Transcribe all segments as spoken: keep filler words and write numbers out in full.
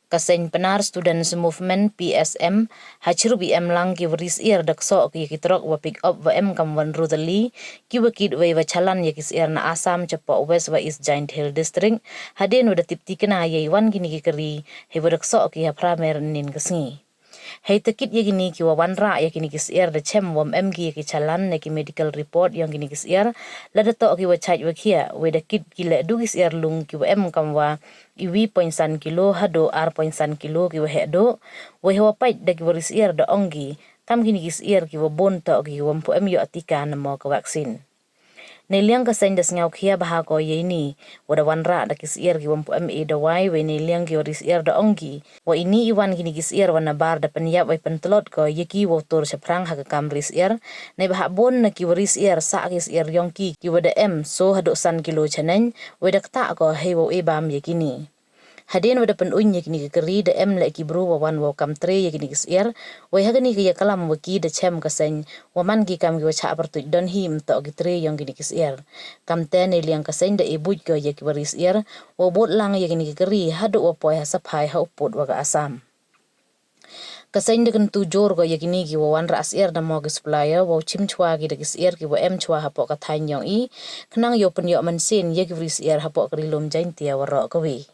Ka seng Pnar Students Movement, P S M, ha chirup i em lang ki wa ri syiar da ksoh ki ya ki truck wa pick up wa em kam wan rutali, ki wa kit wei wa chalan ya ki syiar na Assam chapoh West wa East Jaintia Hills District, hadien wa da tip tikna ya i wan kini ki kari, hei wa da ksoh ki ha phra mer nin ka sngi. Hei takit ya kini ki wa wanrah ya kini ki syiar da chem wa em ki ya ki chalan ne ki medical report yong kini ki syiar, lada toh ki wa chait wa khiah, wei da kit ki le du ki syiar lung ki wa em kam wa i wi point san kilo haduh ar point san kilo ki wa heh duh, wei ha wa pait da ki wa ri syiar da ong ki, kam kini ki syiar ki wa bun toh ki wa ym pu em yoh tika namo ka vaccine. Neiliang ka seng da sngewkhia bha ko ya ini, wa da wanrah da ki syiar ki wa ym pu em e dawai, wei neiliang ki wa ri syiar da ong ki, wa ini i wan kini ki syiar wa nabar da pynyap wei pyntlot ko ya ki wa u tur shaphrang ha ka kam ri syiar, neibhah bun na ki wa ri syiar sah ki syiar yong ki, ki wa da em so haduh san kilo chaneng, wei da ktah ko hei wa u e bam ya kini. Hadien wa da pynuiñ ya kini ki kari da em le ki bru wa wan wa u kam tre ya kini ki syiar, wei ha kani ka ya kalam wa ki da chem ka seng, wa man ki kam ki wa chah pyrtuit don hi ym toh ki tre yong kini ki syiar. Kamte neiliang ka seng da e buit ko ya ki wa ri syiar, wa bud lang ya kini ki kari haduh wa poi ha Saphai ha u pud wa ka Assam. Ka seng da kyntu jur ko ya kini ki wa wanrah syiar namo ki supplier, wa u chim chwa ki da ki syiar ki wa em chwa hapoh ka thaiñ yong i, khnang yow pynyoh mynsiem ya ki wa ri syiar hapoh ka ri lum Jaintia waroh kawi.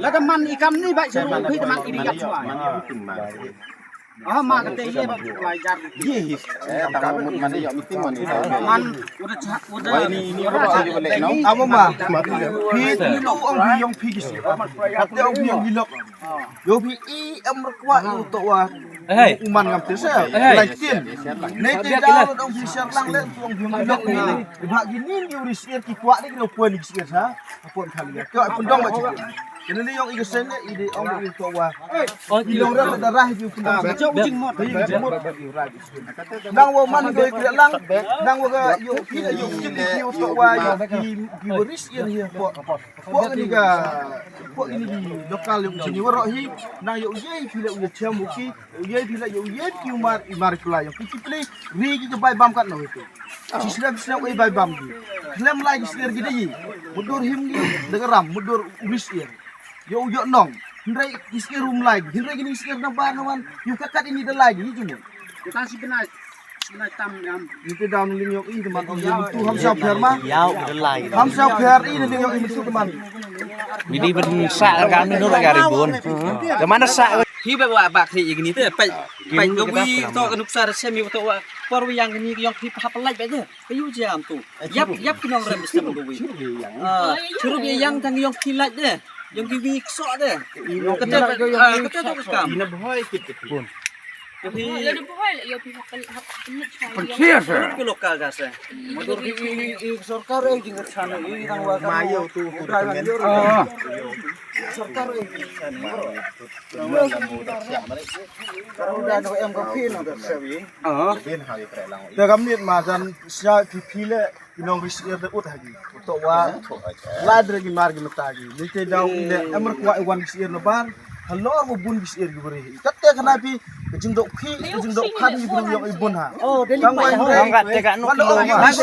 Lada man i kam ni ba i saru phi da man i di yak chwa. Ah, ma kate ye ba lai jar. Ye hi. Eh, tang mut man yoh meeting man ni. Man, udah cha, udah. Wai ni, ni udah cha juga leh no. Amo ma. Phi tu ong phi yong phi kisi. Kate ong phi yong gilok. Yo phi i em rkwa i u to wa. Hey. U man ngam te sa. Hey. Lai tin. Nei te da ong phi ser lang le tu ong phi yong gilok ni. Ba gi ni ni u ri ser ki kwa ni ki ro poi ni ki ser sa. Apon khali ya. Ko pun dong ba chi. Kene ni yong i ka seng ne, i de ong i to wa. I long ra da rah i pun dong. Jok jing mot. Jing mot. Nang wa man do i kre lang. Nang wa ga yo ki yo ki ki yo to wa yo ki ki wa ri ser hi po. Po ni ga po ni di lokal yo ki ni wa ro hi. Nang yo ye ki le u ye chem u ki. Ye di la yo ye ki u mar i mar pla yo ki ki ple ri ki ka bai bam kat no itu. Chi slem slem ei bai bam di. Slem lai ki sir ki di. Mudur him di da ka ram mudur u ri sir. Yo yo nong. Hynrei ki sir um lai. Hynrei ki ni sir na ba na wan. Yu ka kat ini da lai di jumu. Kita si benai. Benai tam yam. Ni te down ling yo i teman ong yo tu ham sa pher ma. Yau da lai. Ham sa pher i ni yo i tu teman. Ni di ben sa ka ni no ka ri bun. Teman sa. Hi ba wa ba khri i ni te pai pai ka wi to ka nuksa da sem i to wa. Por wi yang ni yong hi pa hap lai ba de. Ayu jam tu. Yap yap ki nong rem sem ka wi. Ah, churu bi yang tang yong ki lai de. Yong ki wi kso de. Yong ka te ah ka te to ka kam. Ina bhoi kit kit. Ka phi. Lada bhoi la yo phi hap hap. Pynchia sa. Ki lokal ka se. Motor ki i i sorkar e jing ka chana i dang wa. Ma yo tu tu. Sorkar e jing ka chana. Te kam nit ma jan sia ki phi le ki nong ri sir de ut ha ki. To wa la dre ki mar ki mata ki. Ni te daw i le em rkwa i wan ri sir na bar. Halor mo bun ri sir ki bari. Kat te khana phi ka jingdok phi ka jingdok khan ki bru yong i bun ha. Tang wa i kat te ka no ki lo ma. Ni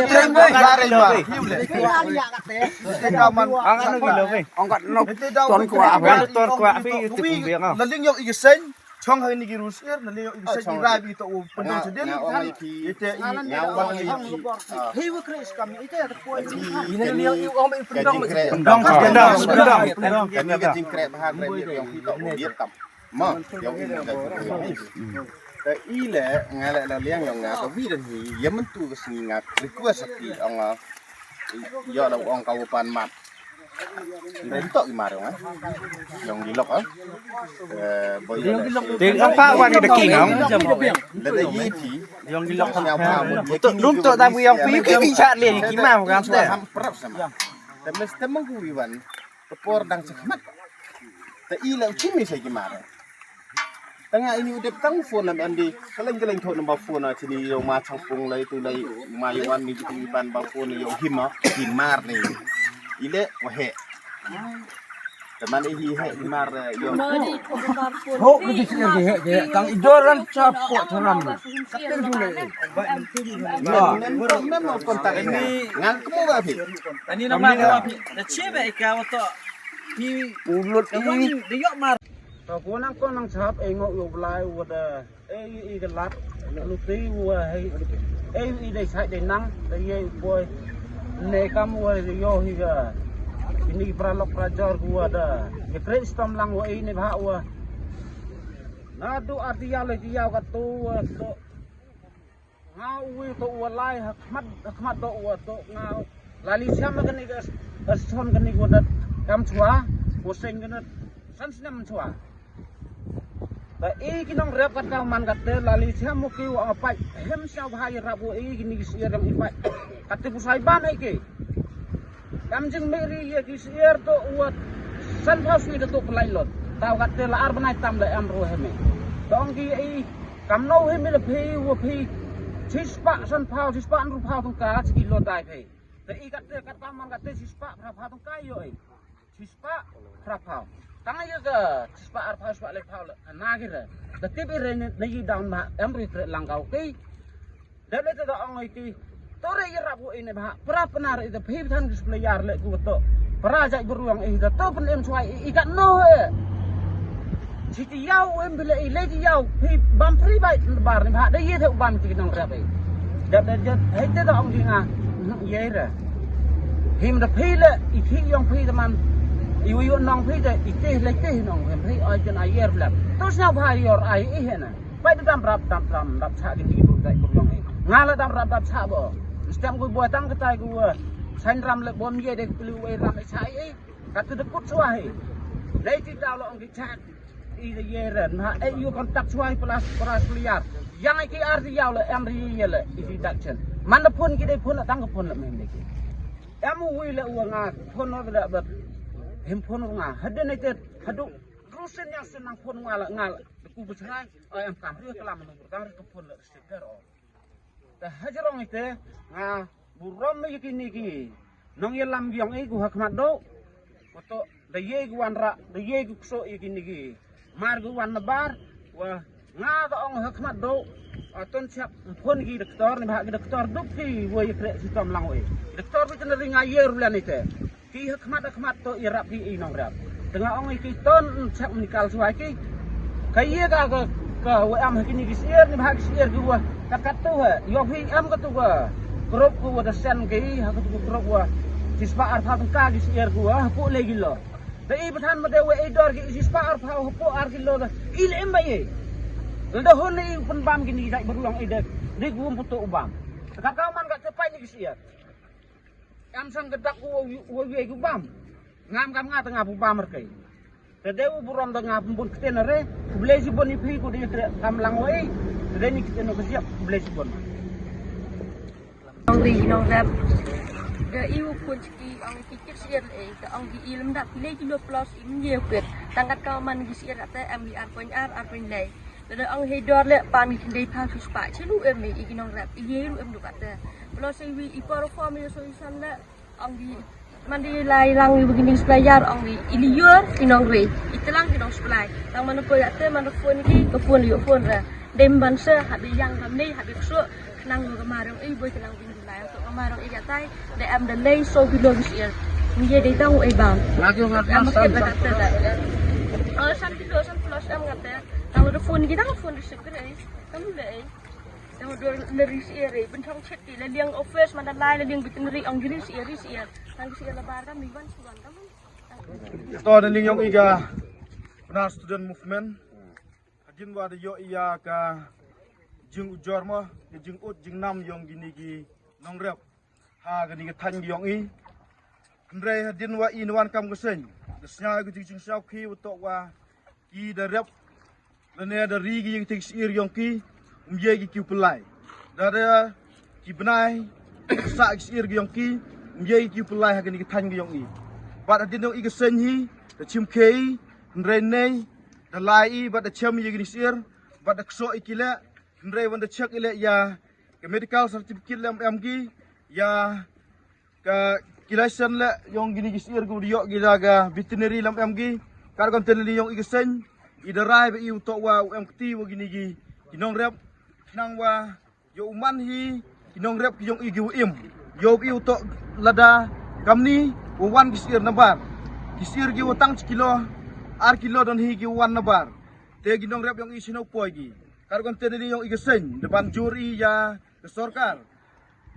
te daw man. Ong kat no ki lo phi. Ong kat no ton kwa phi. Ong kat no ton kwa phi. La ling yong i ka seng. Chong ha ni ki ri sir na le i se i rai bi to u pyndoh sa din. Ite i nga wa i. Hi wa kre skam ite ta poi. Ina ni i ong i pyndoh. Pyndoh pyndoh pyndoh. Kani ka jingkre bha kre ni yong i to u biet tam. Ma yong i nga. Te i le nga le la liang yong nga ka wi dan hi ya myntu ka sngi nga request ki ong. Yo la ong ka u pan mat. Nda tok i mar yong, eh. Yong di lok, eh. Eh, boy. Ding apa wan ki deki nong. Lada yi ti. Yong di lok. Tok dum tok da bu yong pi ki bi chat le ki ma kan te. Ham prap sama. Te mes te mangku wi wan. Te por dang chakmat. Te i la u chimi sa ki mar. Tang ini u dep tang phone lam em di. Kaleng kaleng thok number phone a chini yow ma chang pung lai tu lai ma yow wan ni tu ban ba phone yow him a him mar ni. Ile wa he. Teman i hi he him mar yow. Ho ke di sini di he di tang idoran chapo tanam. Kating tu le. Mem mem kontak ini ngan kemu ba phi. Ani nama ba phi. Te che ba ka wa to. Ni ulut ini. Di yok mar. To ko nang ko nang chap e ngok yow blai wa da. Ei, i ka lat, lu ti wa hei, ei, i dei sai dei nang, dei ye u poi. Ne kam wa yo hi ka. Ini pra lok pra jor ku wa da. Ye kre stom lang wa ei ne bha wa. Na du arti ya le ti ya ka tu wa to. Nga u wi to wa lai ha khmat, ha khmat to wa to nga. Lali siam ka ni ka, ka son ka ni wa da. Kam chwa, wa seng ka na. San snem chwa. Ta i ki nongrep kat ka man kat te lali siam mo ki wa apai hem sa bha i rap wa i ki ni ki sier yang i pai. Kat te pusai ban ai ki. Kam jing me ri ye ki sier to wa san phaw sui to pelai lot. Tau kat te la ar banai tam le am ro heme. Tong ki i kam no heme le phi wa phi. Sispa san phaw, sispa an ru phaw tong ka ki lo dai phi. Ta i kat te kat ka man kat te sispa phaw tong ka yo i. Sispa, phra phaw. Tang ya ka, sispa ar phaw, sispa le phaw le, na ki re. Da tip i re ne, ne yi down ma, em ri tre lang kau ki. Da le te da ong i ki. To re i rap wo i ne bha, pra pnar i da phi than ki splay yar le ku to. Pra jai beruang i da to pen em suai i, i kat no e. Chi ti yau em bile i le ti yau, phi bam pri bai bar ne bha, da ye the bam ti nong rap i. Da da da, hei te da ong di nga, ye re. Him da phi le, i thi yong phi da man, i wi yong nong phi da, i te le te nong phi, phi ai jen ai yer blap. To sna bha yor ai i hena. Pai da dam rap, dam, dam, dam cha ki ni bur dai bur yong i. Nga la dam rap, dam cha bo. Stem ku bo tang ka tai ku, sain ram le bom ye de pli wei ram i cha i. Kat te da kut swa hi. Nei ti tau lo ong ki cha. I da ye ren, ha, e, yu kontak suai pelas, pelas liar. Yang i ki ar di yau le, em ri ye le, i di dak chen. Man da phone ki dei phone, tang ka phone le men de ki. Em u wi le u nga, phone no da bat. Him phone nga, hadin i te, hadu, rusin yang senang phone nga le, nga le. Ku besrai, o em kam ri kelam no, kam ri ka phone le, receive der o. Te hajarong ite, nga burom ye kini ki. Nong ye lam yong i ku ha khmat do. Ko to, da ye ku wan ra, da ye ku kso ye kini ki. Mar ku wan na bar, wa nga da ong ha khmat do. A ton chap phone ki doktor, ni bha ki doktor duk ki, wa ye kre si tom lang we. Doktor bi tena ringa ye rulan ite. Ki ha khmat ha khmat to i rap hi i nongrep. Te nga ong i ki ton chak ni kal suai ki. Ka ye ka, ka, ka wa am ha kini ki sier ni bha ki sier ki wa. Kat kat to ha. Yo hi am ka to wa. Krop ko wa da sen ki ha ka to krop wa. Sispa ar pha ka ki sier ko wa. Ha po le ki lo. Te i pathan ma de wa i dor ki sispa ar pha ha po ar ki lo da. I le em ba ye. Da hon i pun bam kini dai berluang i de. Di ku pun to bam. Kat ka man ka te pai ni ki sier. Em sang ka dak u, u, u, u, u bam. Ngam kam nga ta nga pu bam rkai. Te de u burom da nga pun kten re. Khublei chibun i phi ku de tre kam lang wei. Te de ni kten ka siap khublei chibun. Ong ri nongrep. Da i u kun chiki ong ki kit sier le. Da ong ki ilm da ki le ki lo plus im ye kit. Tang kat ka man ki sier ate em ki ar point ar, ar point le. Lada ong hei dor le pan ki khynde pha sispa. Chinu em i ki nongrep. I ye ru em du kate. Plo se wi i por form i so i san le. Ong di man di lai lang i bikini supply yar ong di i li yor i nongre. I telang ki nong supply. Tang man ko ya te man phone ki, ko phone yo phone re. Dem ban se ha bi yang kam nei ha bi so. Nang ka marong i boi telang bing lai. Ka marong i ya tai. De am de lei so kilo bis ir. Ni ye de tang u e bam. Lagi ngat am mas ke am. Bata te da. Oh, san kilo, san plus am ngate. Tang lo phone ki, tang phone receive kre. Tang lo e. Tang lo le ri sier e. Bun thong chet ki le liang office man da lai le liang veterinary ong ri sier, ri sier. Tang ri sier la bar kam ni wan suan kam. To na ling yong i ka. Pnar student movement. Hadien wa da yoh i ya ka jingujor mo, ka jingud jingnam yong kini ki nongrep. Ha kani ka thaiñ ki yong i. Hynrei hadien wa i na wan kam ka seng. Da sñiaw ka jing, jingsñiaw ki wa toh wa ki da rep. Lane da ri ki ya ki thik siir yong ki. Um ye ki ki u pynlai. Da da ki bnai. Sa ki siir ki yong ki. Um ye ki ki u pynlai ha kani ka thaiñ ki yong i. Bad hadien yong i ka seng hi. Da chim khie i. Hynrei nei. da lai i bad da chem ya kini ki syiar bad da ksoh i ki leh. Hynrei wan da check i leh ya ka medical certificate leh ym em ki, ya ka ki license leh yong kini ki syiar ki wa da yoh ki da ka veterinary leh ym em ki. Kat kam te na liang yong i ka seng, i da rai bha i u toh wa u em kti wa kini ki, ki nongrep, khnang wa yow u man hi ki nongrep ki yong i ki wa im. Yow i u toh lada kamni wa wan ki syiar nabar, ki syiar ki wa tang chi kilo, ar kilo don hi ki wa wan nabar. Te ki nongrep yong i chino poi ki. Kat kam te na liang yong i ka seng, da ban jur i ya ka sorkar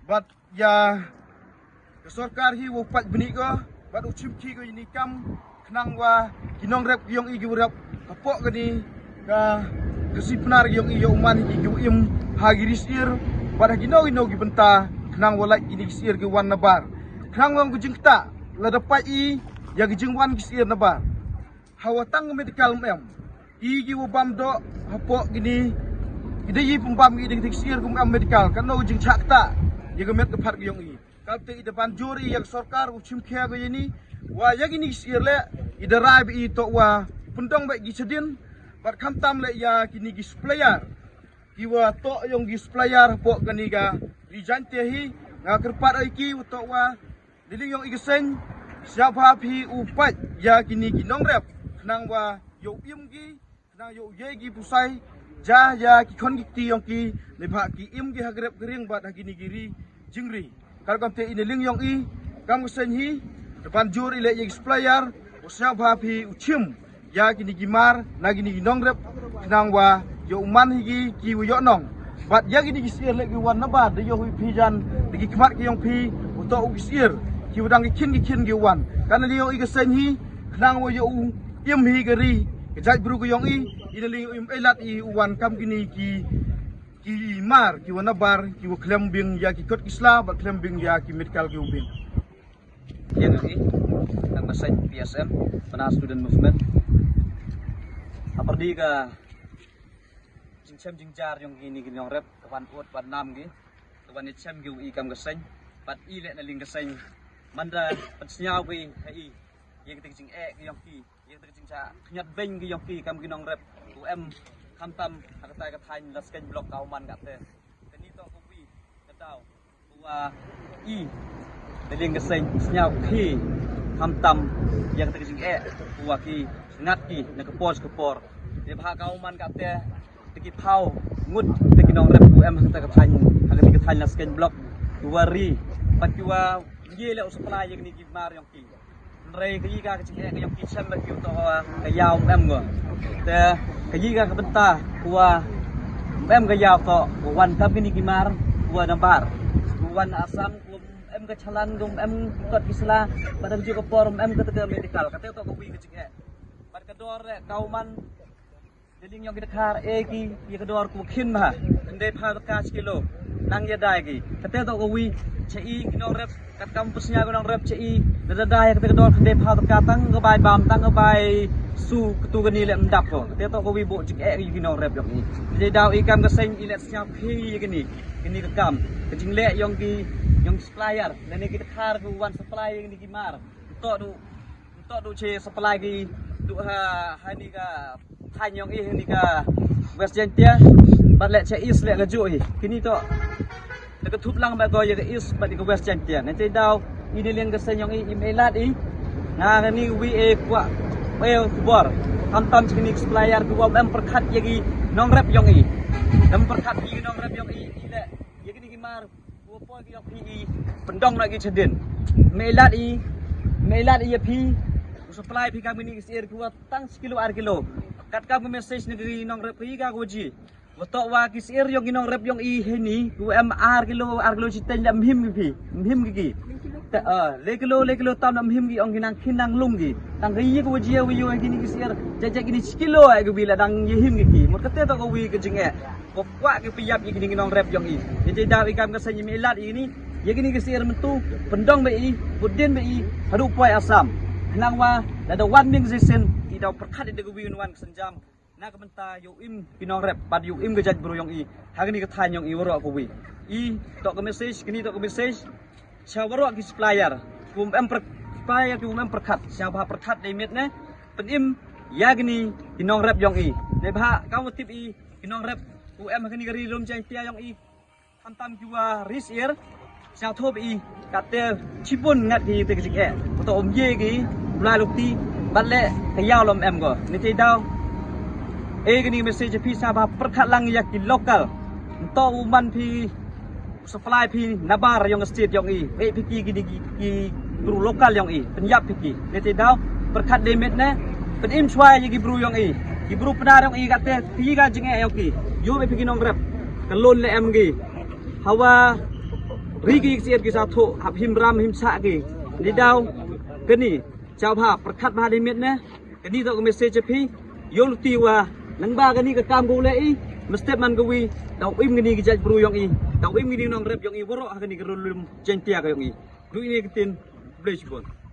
bad ya ka sorkar hi wow pait bniah ko bad u chim khia ko ya ini i kam, khnang wa ki nongrep ki yong i ki wa rep hapoh kani ka, ka sipnar ki yong i yow man hi ki wa im ha ki ri syiar bad ha ki no ki no ki bynta, khnang wa lait kini ki syiar ki wan nabar. Khnang wa ym ka jingktah lada pait i ya ka jingwan ki syiar nabar, hawa tang medical ym em. I ki wa bam doh hapoh kini, i da i pynbam ki da ki syiar ki ym em medical, kano ka jingchah ktah ya ka met ka phad ki yong i. Kat te i da ban jur i ya ka sorkar u chim khia ko ya ini, wa ya kini ki syiar leh i da rai bha i toh wa pyndong bha ki chadien bad khamtam leh ya kini ki supplier, ki wa toh yong ki supplier hapoh kani ka ri Jaintia hi. Nga kyrpad oi ki wa toh wa na liang yong i ka seng, sngewbha phi u pait ya kini ki nongrep, khnang wa yow im ki, khnang yow ye ki pusai ja ya ki khon ki kti yong ki, neibhah ki im ki ha ka rep ka riang bad ha kini ki ri jingri. Kat kam te i na liang yong i kam ka seng hi, da ban jur i leh ya ki supplier, wa sngewbha phi u chim ya kini ki mar na kini ki nongrep, khnang wa yow man hi ki ki wa yoh nong. Bad ya kini ki syiar leh ki wan nabar, da yoh hi phi jan da ki khmat ki yong phi, u toh u ki syiar ki wa dang ki khin ki khin ki wan. Kat na liang yong i ka seng hi, khnang wa yow im hi ka ri, ka jaitbru ka yong i, i na liang yong i ym e lad i u wan kam kini ki, ki mar ki wa nabar, ki wa khlem biang ya ki kot ki sla bad khlem biang ya ki medical ki wa biang. Liang yong i, kam ka seng P S M, Pnar Student Movement. Hapyrdi ka jingchem jingjar yong kini ki nongrep, ka wan ut wan nam ki, ka wan chem ki wa i kam ka seng, bad i leh na liang ka seng, man da pynsngew ki ha i ya kata ka jingeh ki yong ki, ya kata ka jingchah khñiot beiñ ki yong ki kam ki nongrep wa em, khamtam ha kata ka thaiñ Laskein Block ka u man ka te. Kani toh ka wi ka daw wa i na liang ka seng sngewkhia, khamtam ya kata ka jingeh wa ki ngat ki na ka por ka por. Neibhah ka u man ka te, da ki phaw ngut da ki nongrep wa em ha kata ka thaiñ, ha kata ka thaiñ Laskein Block, ki wa ri bad ki wa ye leh u supply ya kini ki mar yong ki. Hynrei ka i ka, ka jingeh ka yong ki chem bha ki u toh wa ka yaw ym em ko. Te ka i ka, ka bynta wa ym em ka yaw toh wa wan kam kini ki mar wa nabar, wa wan Assam, wa ym em ka chalan, wa ym em kot ki sla, bad ha ka juh ka por ym em kata ka medical. Kate toh ka wi ka jingeh. Bad ka dor leh ka u man na liang yong ki dkhar e ki ya ka dor ka wa khin bha, khyndai phaw tyngka chi kilo, nang ya dai ki. Kate toh ka wi cha i ki nongrep, kat kam pynsngew ki nongrep cha i, da da dai kate ka dor khyndai phaw tyngka, tang ka bai bam, tang ka bai su, katu kani leh ym dap ko. Kate toh ka wi booh jingeh ya ki nongrep yong i. Te daw i kam ka seng i leh sngewkhia ya kini, kini ka kam, ka jingleh yong ki, yong ki supplier, lane ki dkhar ki wan supply ya kini ki mar. Toh du, toh du che supply ki du ha, ha ni ka thaiñ yong i, ha ni ka West Jaintia, bad leh cha East leh ka juh hi. Kini toh da ka thup lang bha ko ya ka East bad ya ka West Jaintia. Neite daw i na liang ka seng yong i, im e lad i. Nga kani wi e kwah e khubor, khamtam cha kini ki supplier ki wa ym em pyrkhat ya ki nongrep yong i. Ym pyrkhat ya ki nongrep yong i, i leh ya kini ki mar wa poi ki yong phi i pyndong noh ki chadien. Ym e lad i, ym e lad i ya phi u supply phi kam kini ki syiar ki wa tang chi kilo, ar kilo. Kat kam ka message na ki nongrep ka i ka wa ji, wa toh wa ki syiar yong ki nongrep yong i heini ki wa em ar kilo, ar kilo chiteng leh ym him ki phi, ym him ki ki. Te, ah, le kilo, le kilo tam leh ym him ki, ong ki nang khin nang lung ki. Tang ka i ka wa ji wa yoh kini ki syiar, jajak kini chi kilo e ka wi leh dang ya him ki ki. Mut kate toh ka wi ka jingeh. Ko kwah ki pyap ya kini ki nongrep yong i. Neite daw i kam ka seng i, im e lad i kini, ya kini ki syiar mynta pyndong bha i, bud dien bha i haduh poi Assam. Khnang wa lada wan biang ka season, i daw pyrkhat i da ka wi wan ka sienjam. Na ka bynta yow im ki nongrep bad yow im ka jaitbru yong i ha kani ka thaiñ yong i waroh ka wi. I toh ka message, kini toh ka message cha waroh ki supplier ki wa ym em pyr-, supplier ki wa ym em pyrkhat, sngewbha pyrkhat dei miet ne, pynim ya kini ki nongrep yong i. Neibhah kam wa tip i, ki nongrep u em ha kani ka ri lum Jaiñtia yong i, khamtam ki wa ri syiar, sñiawthooh i, katte chibun ngat ki te ka jingeh. Toh um ye ki u lai luti, bad leh ka yaw lom em ko. Neitæ daw e kani ka message phi sa wa pyrkhat lang ya ki local. Ymtoh u man phi supply phi nabar yong ka state yong i, e phi ki kini ki, ki bru local yong i, pynyap phi ki. Neitæ daw pyrkhat de miet næ, pynim chwa ya ki bru yong i, ki bru Pnar yong i, katte phi ka jingeh yong ki. Yoo e phi ki nongrep, ka loan leh em ki. Hawa ri ki syiar ki sa thooh hap him ram him sah ki. Neitæ daw kani, chwa bha pyrkhat bha de miet næ. Kani toh ka message phi, yooluti wa nang wa kani ka kaam kawa leh i, mynstep man kawi, daw im kani ki jaitbru yong i, daw im kini ki nongrep yong i waroh ha kani ka ri lum Jaiñtia ka yong i. Du ini ka ktien, khublei chibun.